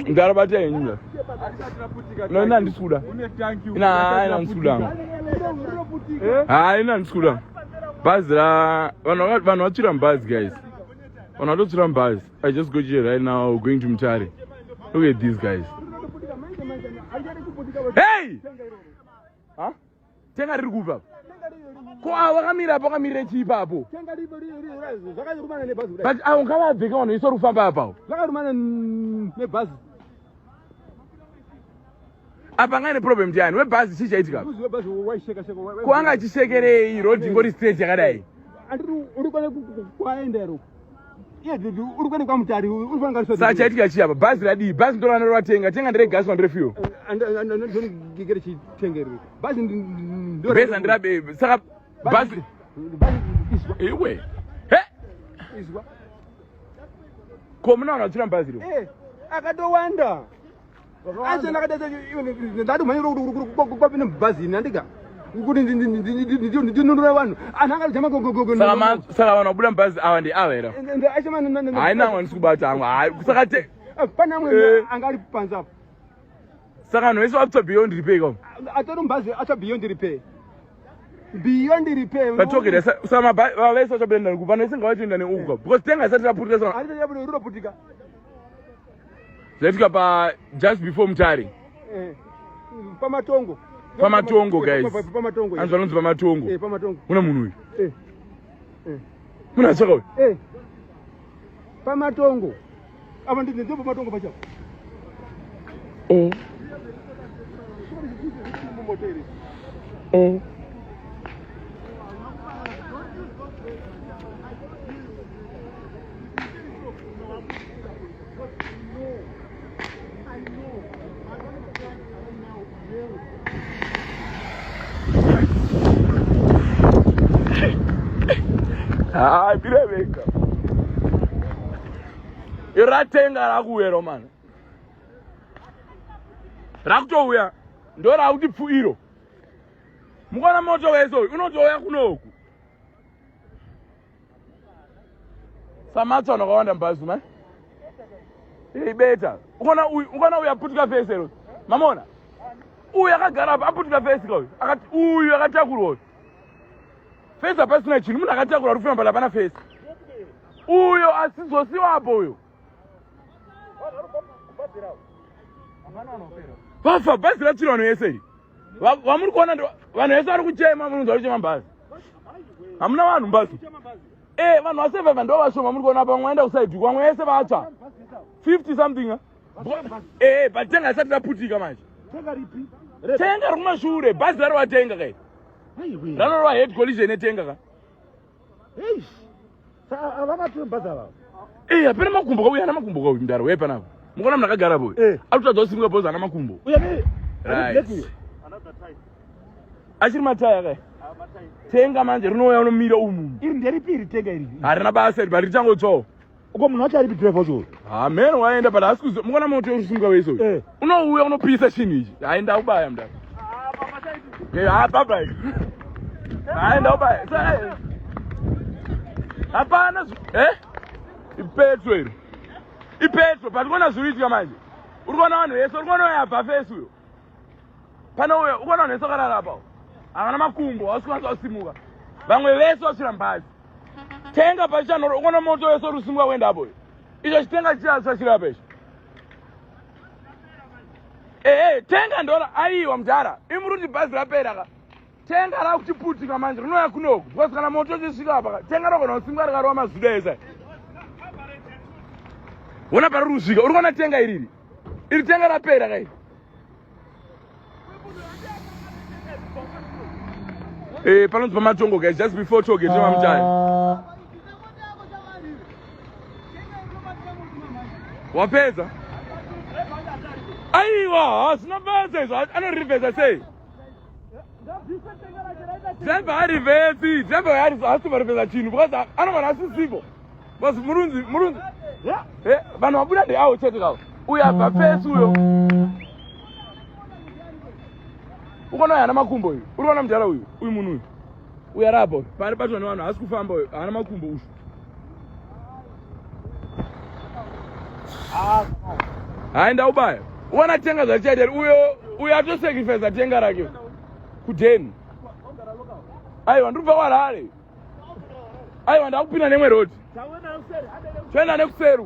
Mdara bata henyu mdara. No, ina handisi kuda. Ina ina handisi kuda. Ha, ina handisi kuda. Bhazi ra vanhu vanhu vatsvira mubhazi guys. Vanhu vatotsvira mubhazi. I just got here right now going to Mutare. Look at these guys. Hey! Huh? Tenga riri kupi apo? Ko avo vakamira apo vakamirira chii ipapo? But avo ngavabve ka vanhu vese vari kufamba apawo. Zvakarumana nebhazi. Apa anga ine problem ndiani? Webhazi chii chaitika? Ko anga achishekerei road ingori straight yakadai? Uri kwane kwaenda ero. Uri kuenda kwaMutare uri kuenda Saka chaitika chii apa? Bhazi radii? Bhazi ndorana rovatenga. Tenga ndere gas ndere fuel. Ndikere chitengeri. Bhazi ndo Bhazi ndirabe. Saka bhazi izwa. Iwe. He? Izwa. Ko muna vanhu vatsvira mubhazi iro? Eh, akatowanda. Acho ndakadai ndatomhanyira kwapinda mubhazi ini andika kuti ndinunure vanhu anhu akajama Saka vanhu vabuda mubhazi ava ndi ava here? Hayi nangu handisi kubata hangu. Hayi saka te pane amwe anga ari panze apo. Saka vanhu vese vatsva beyond repair ka? Atori mubhazi atsva beyond repair. Beyond repair. Patokera saka mabhazi vese vachabuda neuku vanhu vese ngavachienda neuku ka because tenga isati raputika saka. Harisati raputika rinoputika. Zvaitika pa just before Mutare. Eh, pamatongo. Pamatongo guys. Pamatongo. Anzi vanonzi pamatongo. Eh, pamatongo. Muna munhu uyu. Eh. Eh. Muna atsvaka uyu. Eh. Pamatongo. Apa ndi ndipo pamatongo pacho. Oh. Oh. Hayi bireveka. Iratenga rakuuya romana. Rakutouya ndorakuti pfu iro. Mukaona moto wese uyu unotouya kunoku. Samatso anokawanda mubhazi mai. Ei beta. Ukaona uyu ukaona uyu aputika face ero. Mamona. Uyu akagara apa aputika face ka uyu. Akati uyu akatakurwa uyu. Face hapasina chinhu munhu akatakura rufema but hapana face. Uyo asizosiwa apo uyo. Vafa bhazi ratsvira vanhu vese iri. Vamuri kuona vanhu vese vari kuchema munhu vari kuchema bhazi. Hamuna vanhu mubhazi. Eh vanhu vasevhevha ndo vashoma muri kuona pamwe vaenda kusaidi vamwe vese vatsva. 50 something. Eh, eh but tenga isati raputika manje. Tenga ripi? Tenga rikumashure bhazi raro vatenga kai. Ranorova head collision netenga ka. Eish. Saka vakatora bhazi ava. Eh, hapana makumbo kauya ana makumbo kauyu mdara uye panapa. Mukaona munhu akagara po. Eh. Ari kutadza kusimuka bhozi ana makumbo. Uya ne. Right. Achiri mataya kai. Tenga manje rinouya unomira umu. Iri nderipi iri tenga iri? Harina basa iri but richangotsvawo. Uko munhu wacho aripi driver wacho? Ha man waenda but haasi kuzo. Mukaona moto uri kusimuka wese uyu. Eh. Unouya unopisa chinhu ichi. Hayi ndaubaya mdara. Eh, ha bye bye. Hayi ndaubaya. Sa- Hapana eh? Ipetro iri. Ipetro but kuona zviri kuitika manje. Uri kuona vanhu vese, uri kuona uyo abva face uyo. Pane uyo, uri kuona vanhu vese vakarara apa. Havana makumbo, havasi kukwanisa kusimuka. Vamwe vese vasvira mubhazi. Tenga pachanoro, ukaona moto wese uri kusimuka kuenda apo. Icho chitenga chichatsva chiri apa icho. Ehe, tenga ndora aiwa mudhara. Imi muri kuti bhazi rapera ka. Tenga rakuchiputika manje rinouya kunoku because kana moto uchisvika apa ka tenga rogona kusimuka rikarova mazuda ese. Wona pariri kusvika, uri kuona tenga iriri. Iri tenga rapera ka iri. Eh, panonzi pamatongo guys, just before toll gate yemaMutare. Wapedza? Aiwa, hazvina basa izvo, anorivhesa sei? Driver harivhesi, driver haasi kumarivhesa chinhu because anogona asisipo. Because murunzi, murunzi. Eh, vanhu vabuda ndeawo chete kawo. Uyo abva fesi uyo. Ukaona haana makumbo uyu. Uri kuona mudhara uyu, uyu munhu uyu. Uyu ari apa uyu. Paari batwa nevanhu haasi kufamba uyu, haana makumbo uyu. Hayi ndaubaya. Uona tenga zvachaita uyo uyo atosacrifice tenga rake kudheni. Aiwa ndiri kubva kwaHarare. Aiwa ndakupinda nemwe road. Toenda nekuseri.